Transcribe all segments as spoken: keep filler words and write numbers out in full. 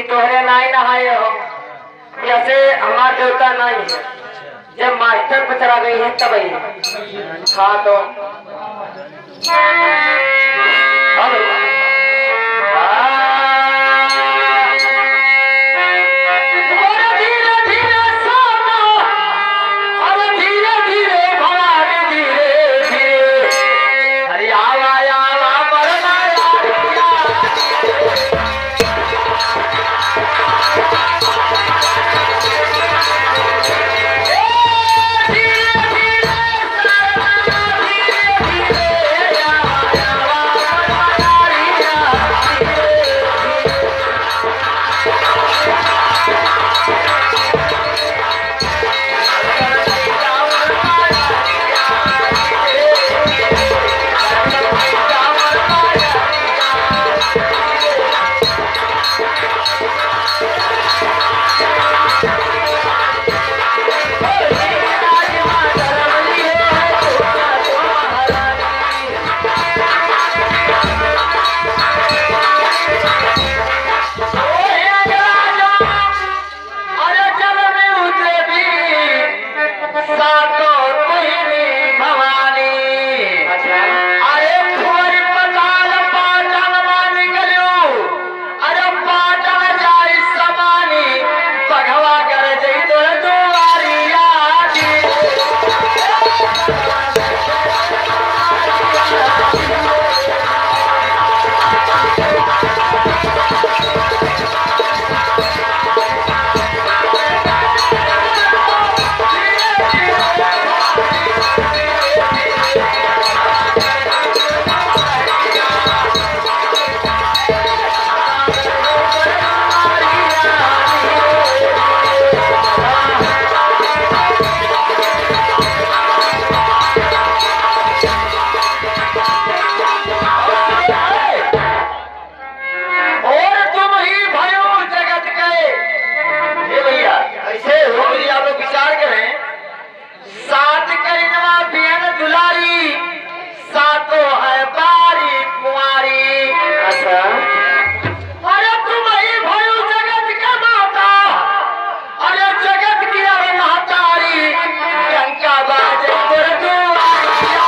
तोहरे नाई नहाए हो, जैसे हमार देवता नाई है। जब मास्टर पचरा गई है तब आई। हाँ तो। हेलो। हाँ। अरे धीरे धीरे सोना, अरे धीरे धीरे भवानी धीरे धीरे। अरे आवा आवा मरना यार। अरे जल में उतरी सातो तुहिनी भवानी। अच्छा। अरे फुअर पताल पाटन मा निकल्यो। अरे पाटन जाई समानी, बघवा गरजई तोर दुआरिया जी। और तुम ही भयो जगत के। हे भैया, ऐसे हो भैया, आप लोग विचार करें। सात करिनवा बियन दुलारी, सातो है बारी कुंवारी। अच्छा। अरे तुम ही भयो जगत के माता, अरे जगत की अरे महतारी, डंका बाजे तोर दुआरिया।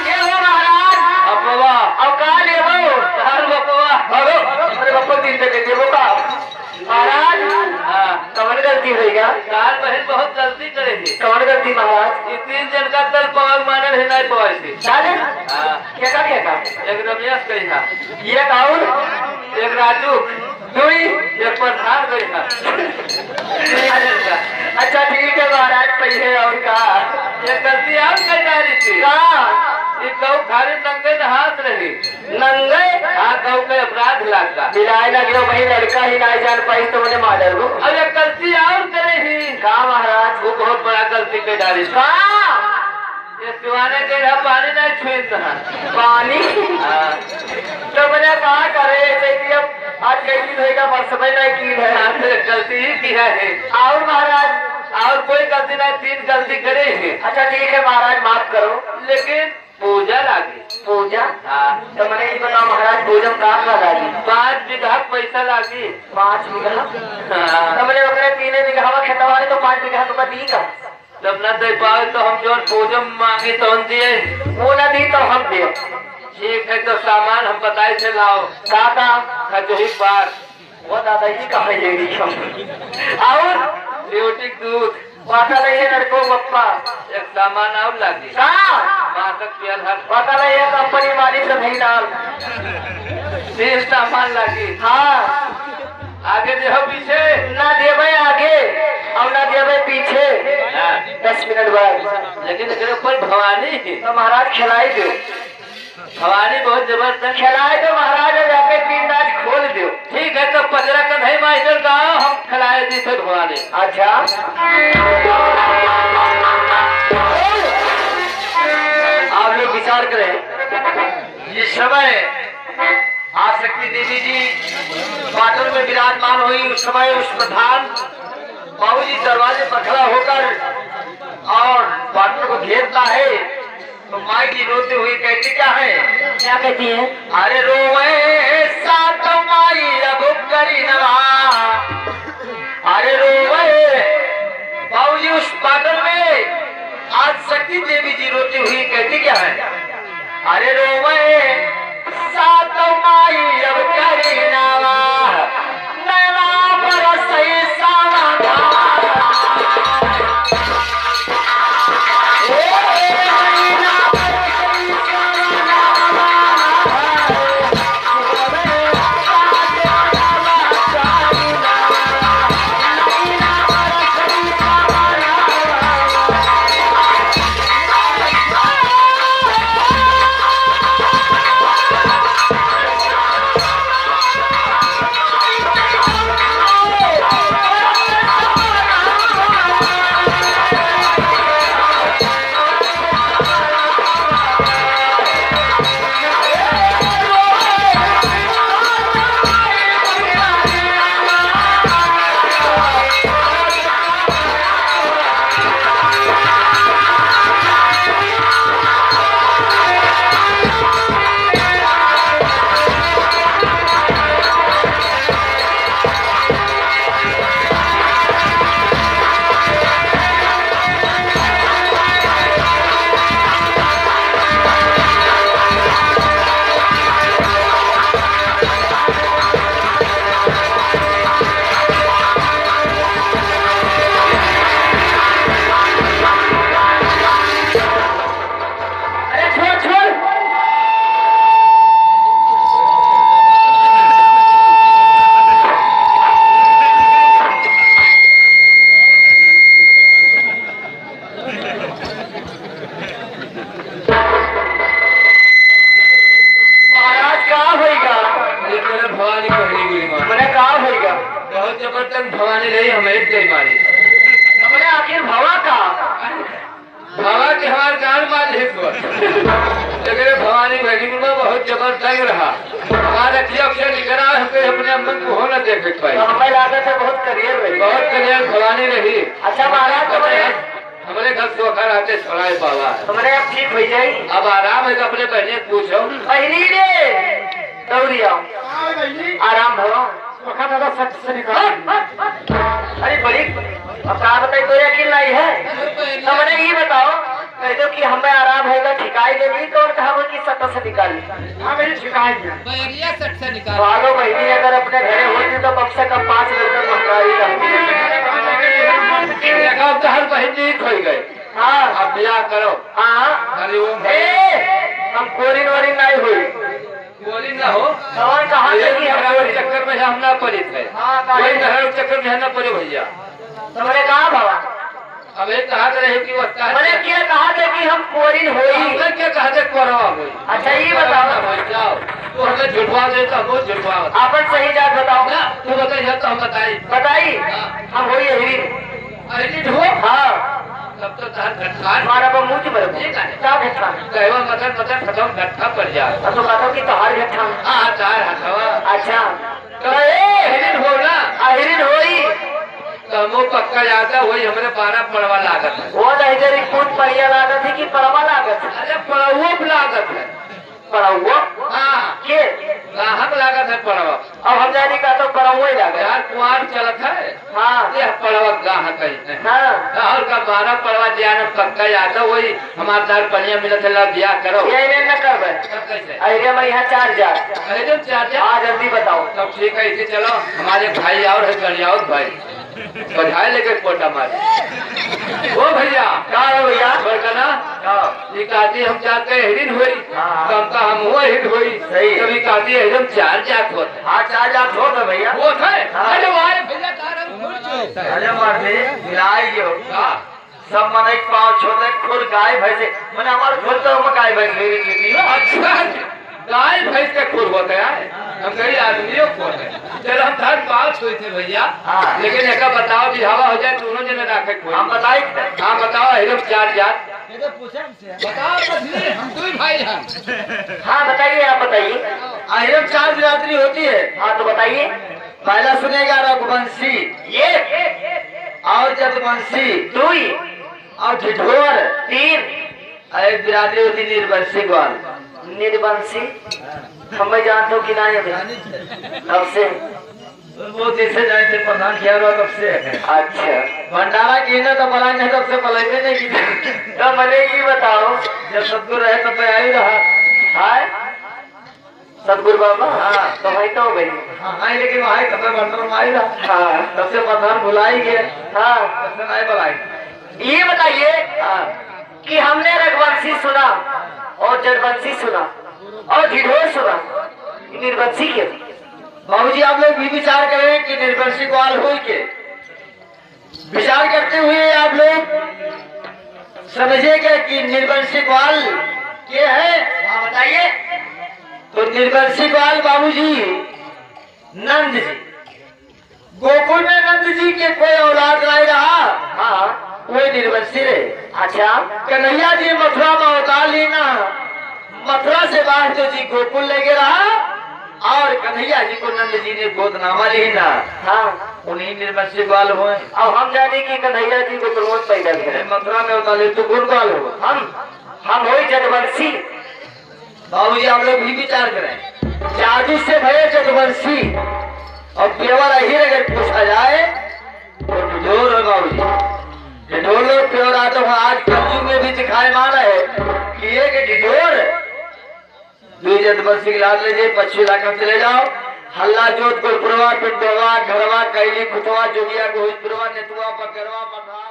के हो महाराज? बपवा। अब का लेबो? तार बपवा। अरे, अरे बप्पा, तीन टके देबो का? महाराज, हाँ। कवन गलती होइगा? तार बहिन बहुत गलती करे है। कवन गलती महाराज? ये तीन जन का तल पवाग मानल है, नाई पवाई से। साले? हाँ। क्या का, क्या का? एक रमेश कही था। ये काउन? एक राजू। दुई, एक पर हार गई है। अच्छा, ठीक है महाराज, पहिले और का? ये गलती और कर डाली थी। का? ये गौ खाली नंगे नहात रही। नंगे? हाँ, गौ के अपराध लागता। मिलाए ना गयो भाई, लड़का ही ना जान पाई तो उन्हें मार डालो। अब ये गलती और करे ही। का महाराज? वो बहुत बड़ा गलती कर डाली। का? ये सिवाने के यहाँ पानी नहीं छुई था। पानी? हाँ। तो मैंने कहा करे, ऐसे कि अब आज कई दिन होएगा, बरस में नहीं की है। हाँ, तो गलती ही किया है। और महाराज? और कोई गलती नहीं, तीन गलती करे हैं। अच्छा, ठीक है महाराज, माफ करो। लेकिन पूजा लागी। पूजा? हाँ। तो मैंने ये बताओ महाराज, पूजा में का का लागी? पाँच बीघा के पैसा लागी। पाँच बीघा? हाँ। तो मैंने ओकरे तीने बीघा खेतवा है, तो पाँच बीघा के ऊपर दी का? जब न दे पावे तो हम जौन पूजा में मांगी तौन दिए। वो न दी तो हम दे। ठीक है, तो सामान हम बताए थे लाओ। का का? खजूरी पार। वो दादा, ये कहाँ ले गई हम? और? ब्यूटी दूध। पता नहीं है लड़को बप्पा। एक सामान और लागी। का? मासक पियल हर। पता नहीं है कंपनी वाली से नहीं डाल। तीन सामान लागी। हाँ। आगे देहो पीछे? ना देवे आगे और ना देवे पीछे। हाँ। दस मिनट बाद। लेकिन एकरे ऊपर भवानी है। तो महाराज खिलाई दो। भवानी बहुत जबरदस्त। खिलाई दो महाराज, और जाके तीन राज खोल दो। ठीक है, तो पचरा कन्हई मास्टर गाओ, हम खिलाए दी थे भवानी। अच्छा, आप लोग विचार करें। जिस समय आदिशक्ति देवी जी पाटन में विराजमान हुई, उस समय उस प्रधान बाबूजी दरवाजे पर खड़ा होकर और पाटन को घेरता है, तो माई जी रोते हुए कहती क्या है? क्या कहती है? अरे रोवे सात माई अब करी नवा। अरे रोवे बाबूजी उस पाटन में आदिशक्ति देवी जी रोती हुई कहती क्या है? अरे रोवे सात माई अब करी नावा, नैना बरसई सावन। अरे छोड़, छोड़। महाराज, का होइगा? ये तेरे भवानी कहली गुरी माँ। मने का होइगा? बहुत जबरदस्त भवानी रही, हम एक गई मारी। मने आखिर भवा का? भवा के हमार गान मार ले एक बार। तेरे भवानी बहनी गुरी माँ बहुत जबरदस्त रहा। हमारा किया किया निकला, हम कहीं अपने अम्मन को हो ना देख पाए। तो हमें लागत है बहुत करियर रही। बहुत करियर भवानी रही। अच्छा महाराज, तो मने हमरे घर सोखा रहते छोड़ाए पावा। हमरे अब ठीक हो जाई। अब आराम है तो अपने बहने के पूछो। बहनी रे, दौड़ी आओ। हाँ बहनी। आराम भवा। सोखा दादा सट से निकाल। अरे बड़ी, अब का बताई, तोरे अकिल नहीं है। तो मने ई बताओ, कह दो कि हमें आराम होगा, ठिकाई दे नहीं, कौन कहा वो कि सट से निकाल। हाँ बहनी, ठिकाई दे। बैरिया सट से निकाल। वालो बहनी अगर अपने घरे होती तो कम से कम पाँच रुपए महंगाई रहती। देखो, तहर बहन नीक होई गए। हाँ। अब ब्याह करो। हाँ। हरि ओम। ए, हम कोरिन वोरिन नहीं हुई। कोरिन ना हो। कौन कहा ये थे कि हम मेहरारू कोई चक्कर में हम ना पड़े थे। हाँ, वही काहे? मेहरारू चक्कर में हम ना पड़े भैया। तो मैंने कहा बाबा? अब ये कहा तो रहे कि वो कहता मैंने है। क्या कहा था कि हम कोरिन होई? हमने क्या कहा था कोरवा होई? अच्छा, ये बताओ। ना होई, जाओ। तू हमें झुठवा दे तो हम झुठवा दे। अपन सही जात बताओ। ना, तू बताई, या तो हम बताई। बताई? हाँ। हम होई अहिरिन। अहिरिन हो? हाँ। तब तो तार घटकान। मारा बा मुंह की मरे। ये का है? का घटकान? कहवा मदर मदर खतम घटका पड़ जाए। अब तो कहता हूँ कि तोहार घटकान। हाँ, तार हथवा। अच्छा। तो ए, अहिरिन हो ना? अहिरिन होई। तो हमो पक्का जाता वही हमरे बारह पड़वा लागत है। वो नहीं जरी कौन पड़िया लागत है कि पड़वा लागत है? अरे पड़वो पे लागत है। पड़वो? हाँ। के? गाहक लागत है पड़वा। अब हम जानी का तो पड़वो ही लागत। यार कुआर चलत है। हाँ। ये पड़वा गाहक है। हाँ। और का बारह पड़वा ज्यान पक्का जाता वही हमार तार पनिया मिलत है, ला ब्याह करो। ये ने न करबे। तब कैसे? अरे मैं यहाँ चार जात। अरे जब चार जात। हाँ, जल्दी बताओ। तब ठीक है, इसे चलो, हमारे भाई और है, गणियावत भाई। बधाई लेके पोटा मारे। ओ भैया। का हो भैया? बड़का ना? का? ये कहती हम चार के अहिरिन होई। हाँ, हाँ। तो हमका हम हुआ अहिरिन होई। सही। तब ये कहती है, हम चार जात होत है। हाँ, चार जात होत है भैया। होत है? हाँ। अरे वाह रे भैया, तारा खुद अरे मर्दे, मिलाई गयो। हाँ। सब मनई के पाँव छूते, खुर गाय भैंस, मने हमार खुर तो हम गाय भैंस मेरी चीती। अच्छा, गाय भैंस के खुर होते हैं, हम कई आदमियों को होते हैं। चल, हम थार पाँव छुए थे भैया, हाँ। लेकिन एका बताओ, बिहावा हो जाए, दोनों जने राखे कोई। हम बताई? हाँ, बताओ, अहिरम चार जात। ये तो पूछे हमसे। बताओ, बस ये, हम दो ही भाई हैं। हाँ, बताइए, आप बताइए। अहिरम चार बिरादरी होती है। हाँ, तो बताइए। पहला सुनेगा रघुवंशी, ये और जदुवंशी, दुई, और ढिढोर, तीन, और एक बिरादरी होती निर्वंशी ग्वाल। निर्वंशी? हमें जानते हो कि नहीं अभी? तब से? वो जैसे जाए थे प्रधान किया हुआ तब से। अच्छा। भंडारा की ना तो पलाइन है, तब से पलाइन नहीं की। तो मने ये बताओ, जब सतगुरु रहे तब तो आई रहा। हाँ? सतगुरु बाबा? हाँ। तो भाई तो हो गई। हाँ, हाँ, लेकिन वहाँ कथा बर्तन में आई रहा। हाँ। तब से प्रधान भुलाई गया। हाँ। तब से नहीं बुलाई। ये बताइए हाँ। कि हमने रघुवंशी सुना और जदुवंशी सुना और ढिढोर सुना, निर्वंशी के? बाबूजी, आप लोग भी विचार करें कि निर्वंशी ग्वाल होई के। विचार करते हुए आप लोग समझिएगा कि निर्वंशी ग्वाल के है। हाँ, बताइए। तो निर्वंशी ग्वाल बाबूजी नंद जी, गोकुल में नंद जी के कोई औलाद नहीं रहा। हाँ। कोई निर्वंशी रहे। अच्छा। कन्हैया जी मथुरा में अवतार लीना, मथुरा से बाहर जो जी गोकुल लेके रहा और कन्हैया जी को नंद जी ने गोदनामा लीना। हाँ। उन्हीं निर्वंशी ग्वाल हुए। अब हम जाने कि कन्हैया जी को कौन पैदा करे। मथुरा में अवतार ले तो कौन ग्वाल हो? हम, हम होई जदुवंशी। बाबूजी, आप लोग भी विचार करें। जादू से भये जदुवंशी और केवल अहिर अगर पूछा जाए तो ढिढोर हो बाबूजी। ढिढोर लोग प्योर आते हैं। आज कलयुग में भी दिखाई मान है कि एक ढिढोर दुई जदुवंशी के लाद ले जाए, पश्चिम इलाका में चले जाओ। हल्ला जोत, गोलपुरवा, पिंडोवा, घरवा, कैली, खुतवा, जोगिया, गोहितपुरवा, नेतुआ, बगरवा, मठवा,